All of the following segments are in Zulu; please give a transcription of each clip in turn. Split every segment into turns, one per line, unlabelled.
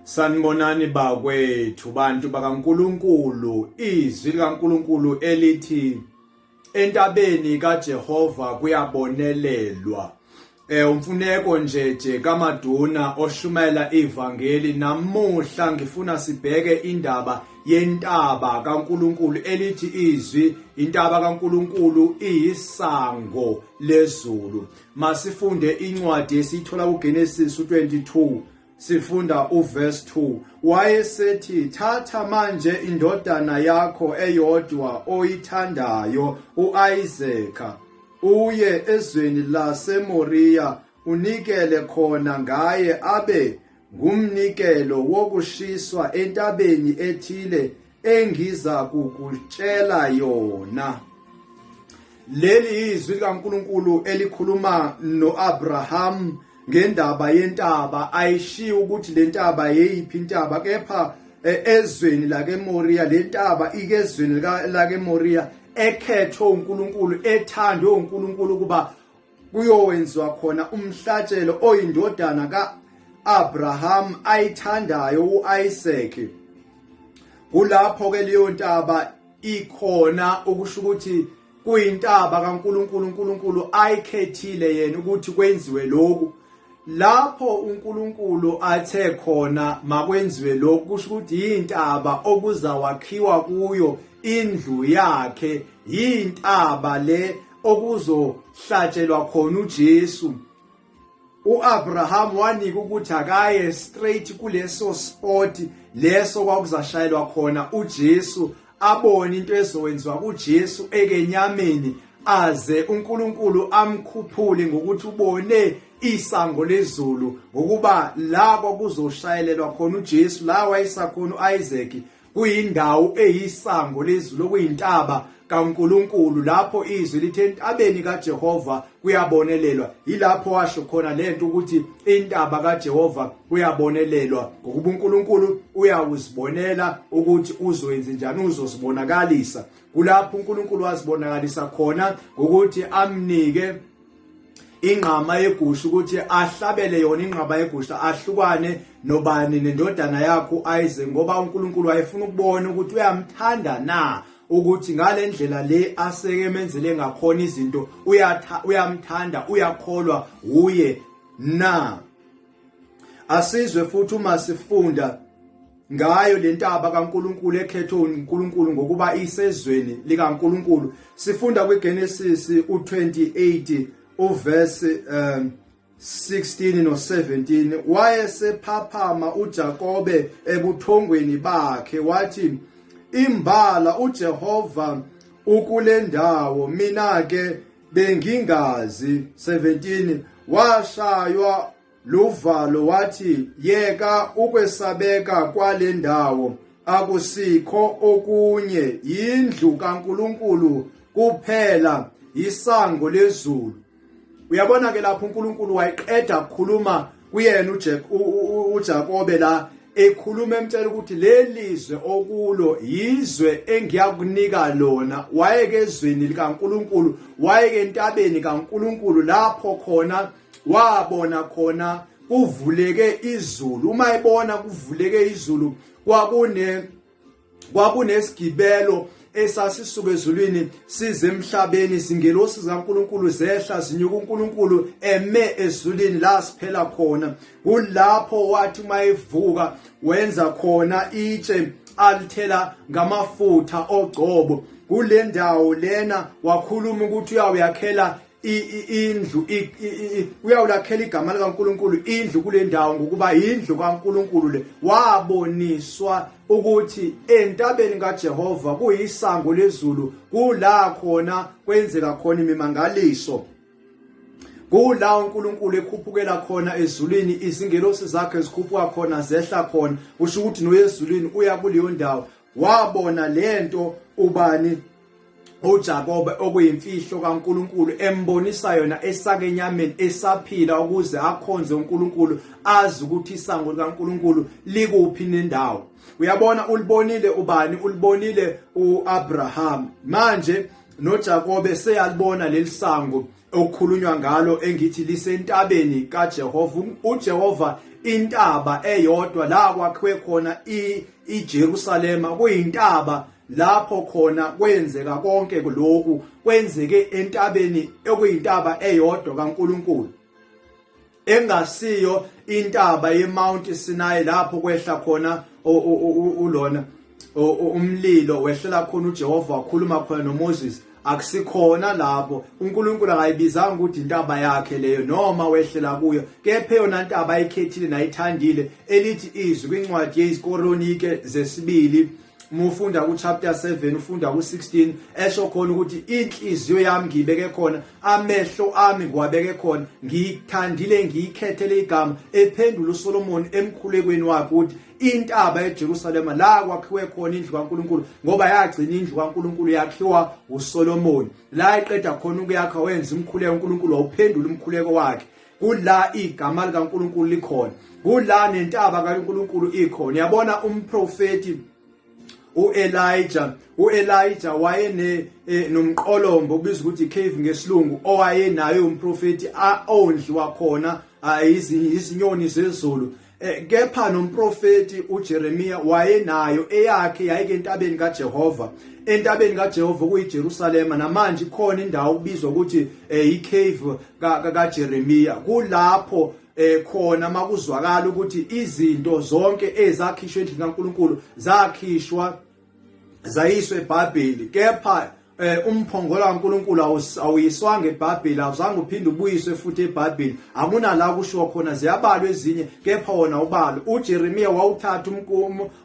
Sanibonani bakwethu bantu bakaNkuluNkulu, izwi likaNkuluNkulu elithi entabeni kaJehova kuyabonelelwa. Umfuneko njeje kaMaduna oshumayela ivangeli namuhla ngifuna sibheke indaba yentaba kaNkuluNkulu elithi izwi intaba kaNkuluNkulu iyisango lezulu. Masifunde incwadi esiyithola kuGenesis 22 Sifunda uverse 2 wayesethi thatha manje indodana yakho eyodwa oyithandayo uIsaka uye ezweni laseMoriya unikele khona ngaye abe ngumnikelo wokushiswa entabeni ethile engiza kukutshela yona. Leli izwi likaNkulunkulu elikhuluma noAbraham ngendaba yentaba ayishiyi ukuthi le ntaba yeyiphi intaba kepha ezweni lakeMoriya le ntaba ikezweni lakeMoriya ekhethwe uNkulunkulu ethandwe uNkulunkulu ukuba kuyowenziwa khona umhlatshelo oyindodana ka-Abraham ayithandayo u-Isaac. Kulapho ke leyo ntaba ikhona ukusho ukuthi kuyintaba kaNkulunkulu uNkulunkulu ayikhethile yena ukuthi kwenziwe lokhu. Lapho uNkulunkulu athe khona makwenziwe lokhu kusho ukuthi yintaba okuzawakhiwa kuyo indlu yakhe, yintaba le okuzohlatshelwa khona uJesu. uAbraham wanika ukuthi akaye straight kuleso spot leso kwakuzashayelwa khona uJesu abone into ezowenziwa kuJesu ekenyameni aze uNkulunkulu amkhuphule ngokuthi ubone isango lezulu ngokuba la kwakuzoshayelelwa khona uJesu la wayesakhona uIsaac kuyindawo eyisango lezulu okuyintaba kaNkuluNkulu lapho izwi lithi entabeni kaJehova kuyabonelelwa yilapho washo khona lento ukuthi intaba kaJehova kuyabonelelwa ngokuba uNkulunkulu uyawuzibonela ukuthi uzoyenza njani uzozibonakalisa kulapho uNkulunkulu wazibonakalisa khona ngokuthi amnike ingqama yegusha ukuthi ahlabele yona ingqama yegusha ahlukane nobani nendodana yakhe uIsaac ngoba uNkulunkulu wayefuna ukubona ukuthi uyamthanda na ukuthi ngalendlela le aseke emenzele ngakhona izinto uyamthanda uyakholwa uye na. Asizwe futhi uma sifunda ngayo lentaba kaNkuluNkulu ekhethwe uNkulunkulu ngokuba isezweni likaNkuluNkulu. Sifunda kwiGenesis u28 uverse 16 no17 wayesephaphama uJakobe ebuthongweni bakhe wathi imbala uJehova ukulendawo mina ke bengingazi. 17 washaywa luvalo wathi yeka ukwesabeka kwalendawo akusikho okunye yindlu kaNkuluNkulu kuphela isango lezulu. Uyabona ke lapho uNkulunkulu wayiqeda ukukhuluma kuyena uJakobe la ekhuluma emtshela ukuthi lelizwe okulo yizwe engiyakunika lona. Wayeke ezweni likaNkulunkulu, wayeke entabeni kaNkulunkulu lapho khona wabona khona kuvuleke izulu. Uma ebona kuvuleke izulu kwakunesigibelo esasisuka ezulwini size emhlabeni, izingelosi zikaNkulunkulu zehla zinyuka uNkulunkulu eme ezulwini la siphela khona. Kulapho wathi uma evuka wenza khona itshe alithela ngamafutha ogcobo. Kule ndawo lena wakhuluma ukuthi uyawuyakhela indlu, uyawulakhela igama likaNkulunkulu indlu kule ndawo ngokuba indlu kaNkulunkulu le. Waboniswa ukuthi entabeni kaJehova kuyisango lezulu, kula khona kwenzeka khona imimangaliso, kula uNkulunkulu ekhuphukela khona ezulwini, izingelosi zakhe zikhuphuka khona zehla khona, kusho ukuthi noyezulwini uya kuleyo ndawo. Wabona lento ubani uJakobe okuyimfihlo kaNkulunkulu embonisa yona esake enyameni esaphila ukuze akhonze uNkulunkulu azi ukuthi isango likaNkulunkulu likuphi nendawo. Uyabona ulibonile ubani? Ulibonile uAbraham. Manje noJakobe seyalibona leli sango okukhulunywa ngalo engithi lisentabeni kaJehova. uJehova Intaba eyodwa la kwakhiwe khona iJerusalema, kuyintaba lapho khona kwenzeka konke lokhu, kwenzeke entabeni okuyintaba eyodwa kaNkulunkulu, engasiyo intaba yeMount Sinai lapho kwehla khona ulona umlilo wehlela khona uJehova wakhuluma khona noMoses. Akusikhona lapho. UNkulunkulu akayibizanga ukuthi intaba yakhe leyo noma wehlela kuyo, kepha eyona ntaba ayikhethile nayithandile, elithi izwi kwincwadi yeziKoronike zesibili, uma ufunda ku-chapter 7 ufunda ku-16, esho khona ukuthi inhliziyo yami ngiyibeke khona, amehlo ami ngiwabeke khona, ngiyithandile, ngiyikhethele igama. Ephendula uSolomoni emkhulekweni wakhe ukuthi intaba eJerusalema la kwakhiwe khona indlu kaNkuluNkulu, ngoba yagcina indlu kaNkuluNkulu yakhiwa uSolomoni. La eqeda khona ukuyakha wenza umkhuleko, uNkulunkulu wawuphendula umkhuleko wakhe. Kula igama likaNkuluNkulu likhona, kula nentaba kaNkuluNkulu ikhona. Yabona umprofeti uElijah, uElijah wayene nomqolombo obizwa ukuthi cave ngesilungu, owayenayo umprofeti ondliwa khona izinyoni zezulu. Kepha nomprofeti uJeremiya wayenayo eyakhe, yayike entabeni kaJehova, entabeni kaJehova kuyiJerusalema. Namanje ikhona indawo okubizwa ukuthi i-cave kaJeremiya, kulapho khona makuzwakala ukuthi izinto zonke ezakhishwa endlini kaNkuluNkulu zakhishwa zayiswa eBhabheli, kepha umphongolo kaNkuluNkulu awuyiswanga eBhabheli, awuzange uphinde ubuyiswe futhi eBhabheli. Akunala kushiwo khona, ziyabalwa ezinye kepha wona ubalwa. UJeremiya wawuthatha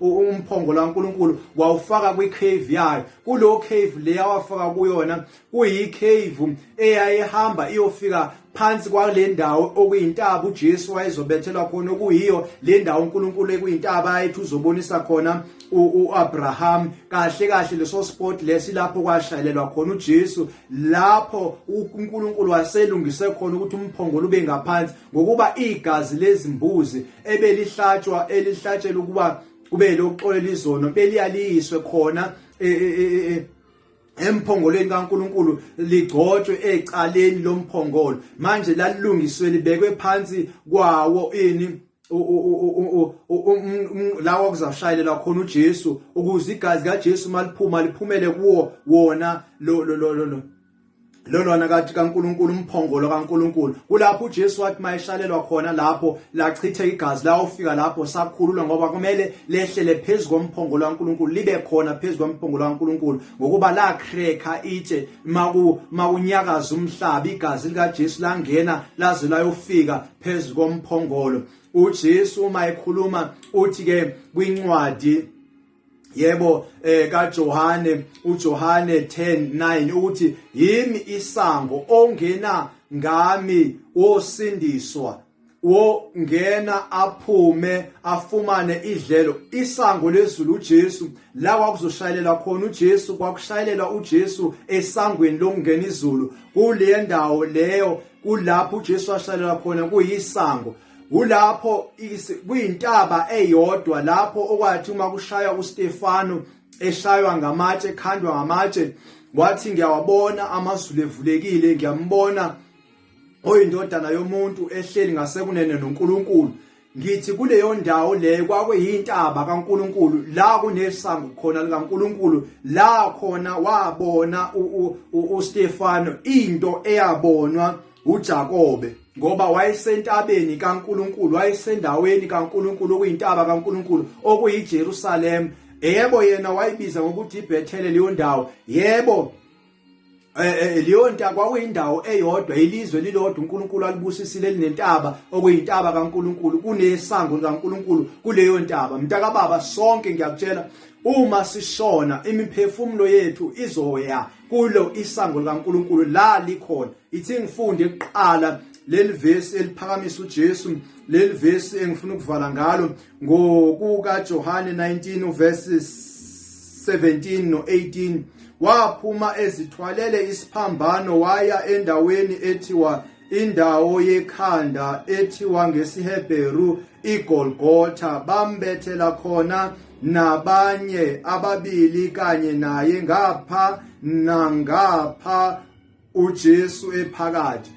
umphongolo kaNkuluNkulu wawufaka kwi-cave yayo. Kulo cave le awafaka kuyona kuyi-cave eyayihamba iyofika phansi kwale ndawo okuyintaba uJesu wayezobethelwa khona, okuyiyo le ndawo uNkulunkulu ekuyintaba ayethi uzobonisa khona uAbraham. Kahle kahle leso spot lesi lapho kwashayelelwa khona uJesu, lapho uNkulunkulu waselungise khona ukuthi umphongolo ube ngaphansi, ngokuba igazi lezimbuzi ebelihlatshwa elihlatshelwa ukuba kube lokuxolela izono beliyaliyiswe khona emphongolweni kaNkuluNkulu, ligcotshwe ecaleni lomphongolo. Manje lalilungiswe libekwe phansi kwawo ini lawa kuzashayelelwa khona uJesu, ukuze igazi kaJesu maliphuma liphumele kuwo wona lo lo lo lo lolona kathi kaNkuluNkulu, umphongolo kaNkuluNkulu. Kulapho uJesu wathi mayeshalelwa khona lapho lachitha igazi la, ufika lapho sakhululwa, ngoba kumele lehlele phezu komphongolo kaNkuluNkulu, libe khona phezu komphongolo kaNkuluNkulu, ngokuba la cracker itshe maku makunyakaza umhlaba, igazi likaJesu langena laze layofika phezu komphongolo. uJesu uma ekhuluma uthi ke kwincwadi yebo kaJohane, uJohane 10:9, ukuthi yimi isango, ongena ngami wosindiswa, wongena aphume afumane idlelo. Isango lezulu uJesu, la kwakuzoshayelelwa khona uJesu, kwakushayelelwa uJesu esangweni lokungena izulu. Kule ndawo leyo kulapho uJesu ashayelelwa khona, kuyisango, kulapho kuyintaba eyodwa lapho okwathi uma kushaya uStefano eshaywa ngamatshe, ekhandwa ngamatshe, wathi ngiyawabona amazulu evulekile, ngiyambona oyindodana yomuntu ehleli ngasekunene noNkulunkulu. Ngithi kuleyo ndawo leyo kwakuyintaba kaNkulunkulu, la kunesango khona likaNkulunkulu, la khona wabona uStefano into eyabonwa uJakobe, ngoba wayesentabeni kaNkulunkulu, wayesendaweni kaNkulunkulu okuyintaba kaNkulunkulu okuyiJerusalem. Yebo, yena wayibiza ngokuthi iBethele leyo ndawo. Yebo, leyo ntaba kwakuyindawo eyodwa, ilizwe lilodwa uNkulunkulu alibusisile linentaba okuyintaba kaNkulunkulu, kunesango likaNkulunkulu kuleyo ntaba. Mntakababa, sonke ngiyakutshela, uma sishona imiphefumulo yethu izoya kulo isango likaNkulunkulu la likhona. Ithi ngifunde kuqala leli vesi eliphakamisa uJesu, leli vesi engifuna ukuvala ngalo, ngokuka Johane 19 verses 17 no 18. Waphuma ezithwalele isiphambano, waya endaweni ethiwa indawo yekhanda, ethiwa ngesiHebheru iGolgotha, bambethela khona nabanye ababili kanye naye, ngapha nangapha, uJesu ephakathi.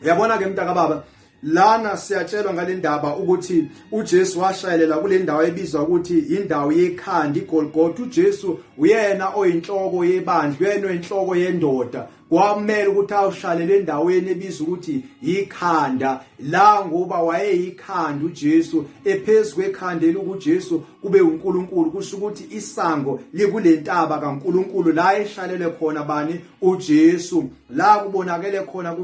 Uyabona ke mntaka baba, Lana siyatshelwa ngale ndaba ukuthi uJesu washayelela kule ndawo ebizwa ukuthi indawo yekhanda iGolgotha. UJesu uyena oyinhloko yebandla, uyena oyinhloko yendoda. Kwamele ukuthi awushalele endaweni ebizwa ukuthi ikhanda la, ngoba wayeyikhanda uJesu, ephezu kwekhanda elikuJesu kube uNkulunkulu. Kusho ukuthi isango likule ntaba kaNkulunkulu la eshalele khona bani? uJesu. La kubonakele khona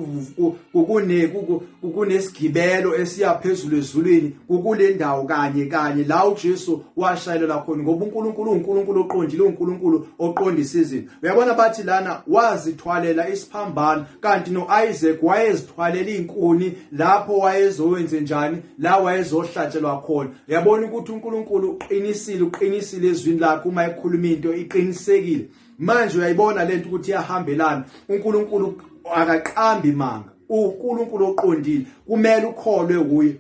kunesigibelo esiya phezulu ezulwini, kukule ndawo kanye kanye la uJesu washayelela khona, ngoba uNkulunkulu uNkulunkulu oqondile, uNkulunkulu oqondisa izinto. Uyabona, bathi lana wazithwalela isiphambano, kanti no-Isaac wayezithwalela izinkuni lapho wayezowenze njani, la wayezohlatshelwa khona. Uyabona ukuthi uNkulunkulu uqinisile, uqinisile ezwini lakhe, uma ekhuluma into iqinisekile. Manje uyayibona lento ukuthi iyahambelana. uNkulunkulu akaqambi manga, uNkulunkulu oqondile, kumele ukholwe kuye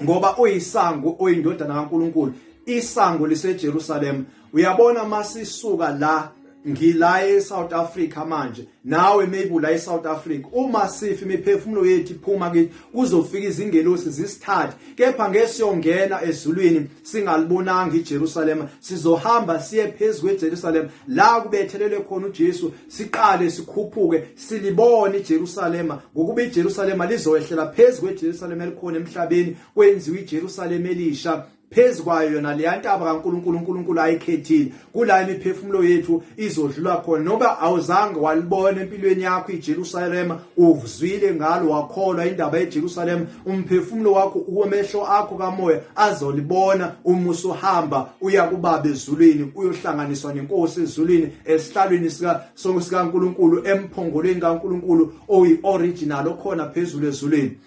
ngoba uyisango, oyindodana kaNkulunkulu. Isango liseJerusalem. Uyabona, masisuka la, ngila eSouth Africa manje, nawe maybe la eSouth Africa, uma sifa imiphefumulo yethu iphuma kithi, kuzofika izingelosi zisithathe, kepha ngesiyongena ezulwini singalibonanga iJerusalema. Sizohamba siye phezu kweJerusalema la kubethelelwe khona uJesu, siqale sikhuphuke silibone iJerusalema, ngokuba iJerusalema lizoyehlela phezu kweJerusalema elikhona emhlabeni, kwenziwe iJerusalema elisha phezu kwayo yona leya ntaba kaNkulunkulu uNkulunkulu ayikhethile, kula imiphefumulo yethu izodlula khona. Noba awuzange walibona empilweni yakho iJerusalema, uzwile ngalo, wakholwa indaba yeJerusalema, umphefumulo wakho, uwamehlo akho kamoya azolibona uma usuhamba uya kubaba ezulwini, uyohlanganiswa nenkosi ezulwini, esihlalweni sika sikaNkulunkulu, emphongolweni kaNkulunkulu oyi-original okhona phezulu ezulwini.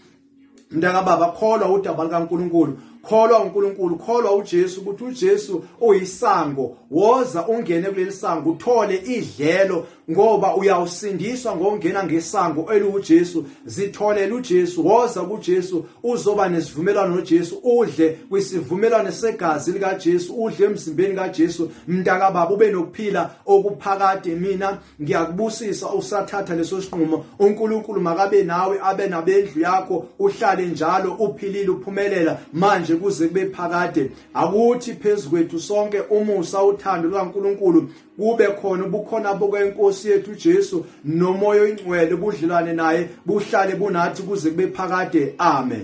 Mntakababa, kholwa udaba likaNkulunkulu, kholwa uNkulunkulu, kholwa uJesu, ukuthi uJesu uyisango. Woza ungene kuleli sango uthole idlelo, ngoba uyawusindiswa ngokungena ngesango eliwuJesu. Zitholele uJesu, woza kuJesu, uzoba nesivumelwano noJesu, udle kwisivumelwano segazi likaJesu, udle emzimbeni kaJesu, mntakababa, ube nokuphila okuphakade. Mina ngiyakubusisa usathatha leso sinqumo. uNkulunkulu makabe nawe, abe nabendlu yakho, uhlale njalo uphilile, uphumelela manje kuze kube phakade. Akuthi phezu kwethu sonke umusa, uthando lukaNkulunkulu kube khona, ubukhona bukaNkosi yethu uJesu noMoya oyiNgcwele, ubudlelwane naye buhlale bunathi kuze kube phakade. Amen.